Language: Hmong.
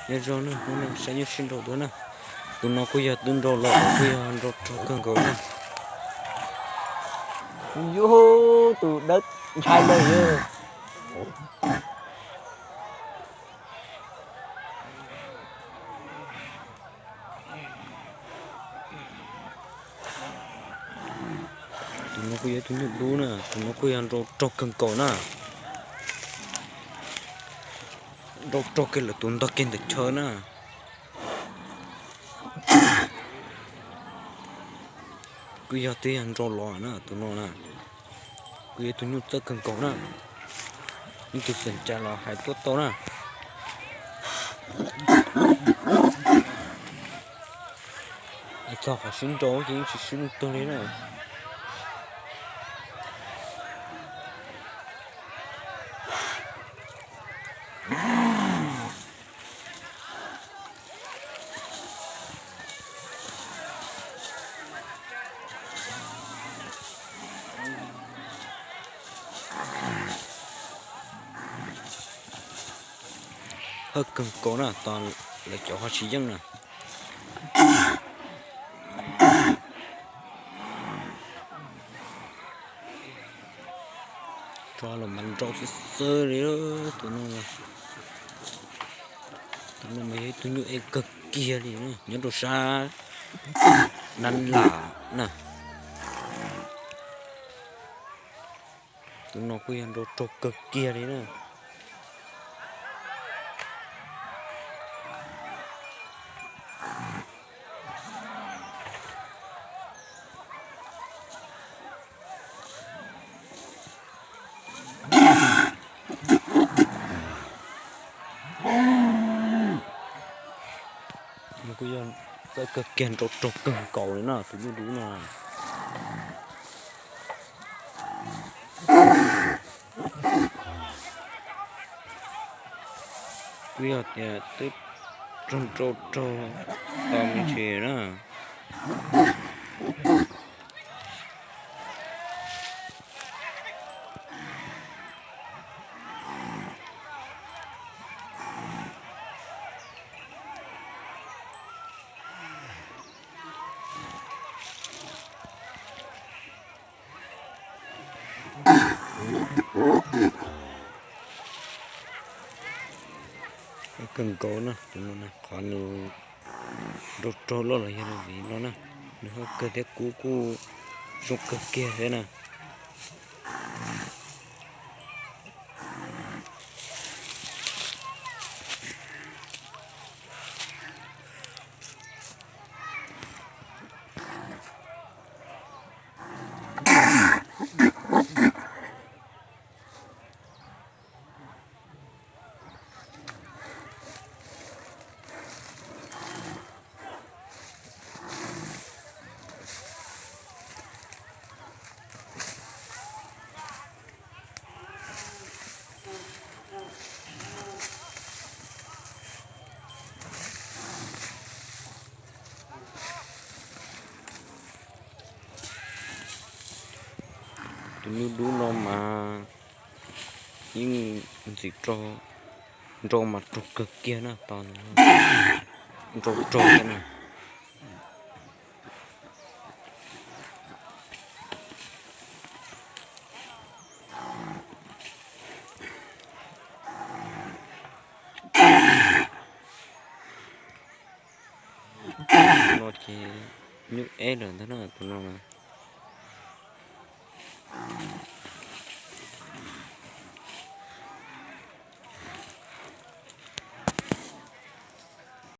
Nyob zoo na, hnub no saib nyuj sib nraus dua na. Tus no kuj yog twb nrau los, kuj yog nrau rog kawg nkaus na. Yus, tus dawb ntshai lawm. Tus no kuj yog tus nyuj dub na, tus no kuj yog nrau rog kawg nkaus na. Nrau rog kiag lawm tus ntog kiag ntawm chaw na. Kuj yog twb yog nrau los na tus no na. Kuj yog tus nyuj txawj kawg nkaus na. Ib tug xeem cas los hais tuaj tau na. Txog qhov sib nrau ces yeej tsis sib leej twg li na. Hawj kawg nkaus na, tos lawv cov ho tsis yeej na. Tso los mas nrau xwb xwb li. Tus no, tus no mas yog ib tug nyuj ev kawg kiag li na, nyob rau sab Nab Lam na. Tus no kuj yog nrau rog kawg kiag li na. Kuj yog txawj kawg kiag, nrau rog kawg nkaus li na tus nyuj dub no. Kuj yog tias twb raug nrau raug tau me ntsis na. Kawg nkaus na, tus no na, qhov nws nrau raug loj los yog vim no na, nws haj kawg thiab kub kuj zoo kawg kiag thiab na. Tus nyuj dub no mas yeej ntxim rog, nrau mas raug kawg kiag na, tos nrau raug thiab na. No ces nyuj eb lawm ntag na tus no.